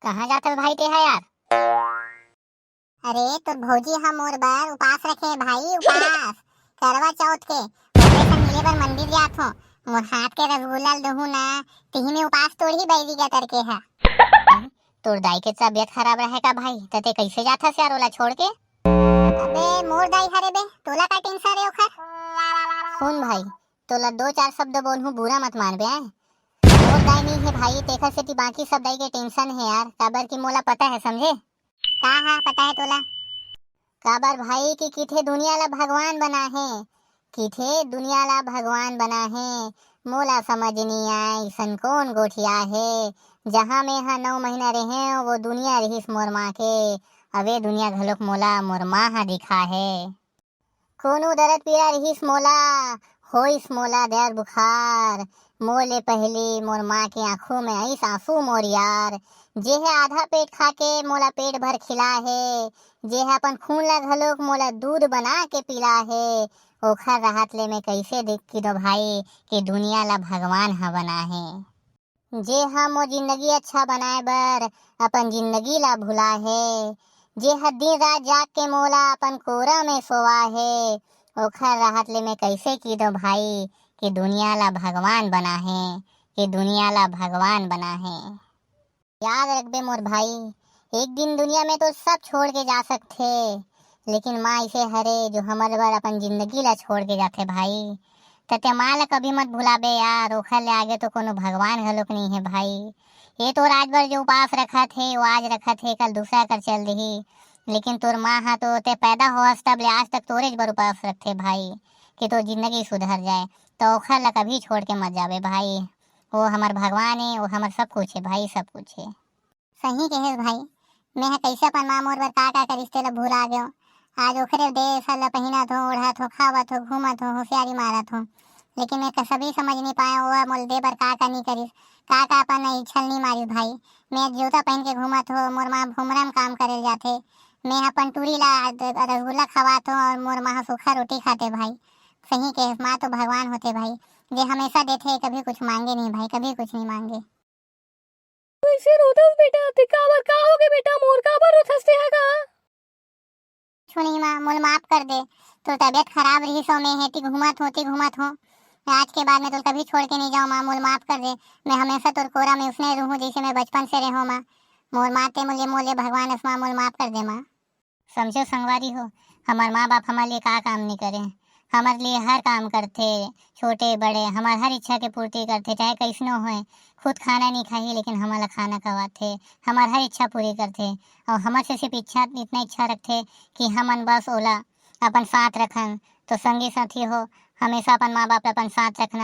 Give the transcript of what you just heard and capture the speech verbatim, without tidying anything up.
कहाँ जात हस भाई तेहा यार? अरे, तोर भौजी ह मोर बर उपास रखे हे भाई, उपास। करवा चौथ के। ओकरे संग मिले बर मंदिर जात हों। मोर हाथ के रसगुल्ला ल दुहूं ना, तिही में उपास तोड़ही बैरी गतर के ह। तोर दाई के तबियत खराब रहे का भाई? त ते कैसे जात हस यार ओला छोड़ के? अबे, मोर दाई हरे बे, तोला का टेंशन रे ओखर? सुन भाई, तोला दो चार शब्द बोलहूं, बुरा मत मानबे, आय? मोर दाई नहीं है भाई, तेखर सेती बाकी सब दाई के टेंशन है यार, काबर कि मोला पता है, समझे? का हा पता है तोला? काबर भाई कि किथे दुनिया ला भगवान बना है, किथे दुनिया ला भगवान बना है। मोला समझ नी आय, अइसन कौन गोठिया है, जहाँ में हा नौ महीना रहे, वो दुनिया रहिस मोर माँ के, अबे दुनिया घलोक मोला मोर माँ हा दिखा है। कोनो दरद पीरा रिहिस मोला, होइस मोला दर बुखार। मोर ले पहिली मोर माँ के आँखू में आइस आँसू मोर यार। जेह आधा पेट खा के मोला पेट भर खिला हे, जेह अपन खून ला घलोक मोला दूध बना के पिला हे, ओखर रहत ले मैं कइसे देख किदों भाई कि दुनिया ला भगवान ह बना हे। जे ह मोर जिंदगी अच्छा बनाए बर अपन जिंदगी ला भुला हे, जे ह दिन रात जाग के मोला अपन कोरा में सोवा हे, ओखर रहत ले मैं कइसे किदों भाई कि दुनिया ला भगवान बना हे, कि दुनिया ला भगवान बना हे। याद रखबे मोर भाई, एक दिन दुनिया में तो सब छोड़ के जा सकथे, लेकिन माँ अइसे हरे जो हमर बर अपन जिंदगी ला छोड़ के जाथे भाई। त ते माँ ला कभी मत भुलाबे यार, ओखर ले आगे तो कोनो भगवान घलोक नइ हे भाई। ये तोर आज बर जो उपास रखत हे, वो आज रखत हे, कल दूसरा कर चल दिही, लेकिन तोर माँ हा तो ते पैदा होवस तब ले आज तक तोरेच बर उपास रखथे भाई, कि तोर जिंदगी सुधर जाए। तो ओखर ला कभी छोड़ के मत जाबे भाई, वो हमर भगवान हे, वो हमर सब कुछ हे भाई, सब कुछ हे। सही कहेस भाई, मैं ह कइसे अपन माँ मोर बर का का करिस तेला भुला गेंव। आज ओखरे देस ल पहिनत हों, ओढ़त हों, खावत हों, घूमत हों, होशियारी मारत हों, लेकिन मैं कसभी समझ नी पाएंव ओह मोला दे बर का का नी करिस, का का अपन इच्छा ल नी मारिस भाई। मैं जूता पहिन के घूमत हों, मोर माँ भुमरा म काम करे ल जाथे, मैं ह अपन टूरी ला रसगुल्ला खवात हों अउ मोर माँ ह सूखा रोटी खाथे भाई। सही कहेस, माँ तो भगवान होथे भाई, जे हमेशा देथे, कभी कुछ मांगे नहीं भाई, कभी कुछ नहीं मांगे। कइसे रोथस बेटा? ते काबर, का होगे बेटा मोर? काबर रोथस तेहा का? सुनी माँ, मोला माफ कर दे। तोर तबियत खराब रिहिस, ओ मैं हेती घूमत हों, ती घूमत हों। आज के बाद मैं तोला कभी छोड़ के नहीं जाऊँ माँ, मोला माफ कर दे। मैं हमेशा तोर कोरा में उसने रहूँ, जइसे मैं बचपन से रहेंव माँ। मोर माँ ते मोले, मोले भगवान अस माँ, मोला माफ कर दे माँ। समझो संगवारी हो, हमर माँ बाप हमर लिए का काम नइ करे, हमर लिए हर काम करथे, छोटे बड़े हमर हर इच्छा के पूर्ति करथे, चाहे कइसनो होय। खुद खाना नइ खाही लेकिन हमन ला खाना खवाथे, हमर हर इच्छा पूरी करथे। अउ हमर से सिर्फ इच्छा, इतना इच्छा रखथे कि हमन बस ओला अपन साथ रखन। तो संगी साथी हो, हमेशा अपन माँ बाप ला अपन साथ रखना।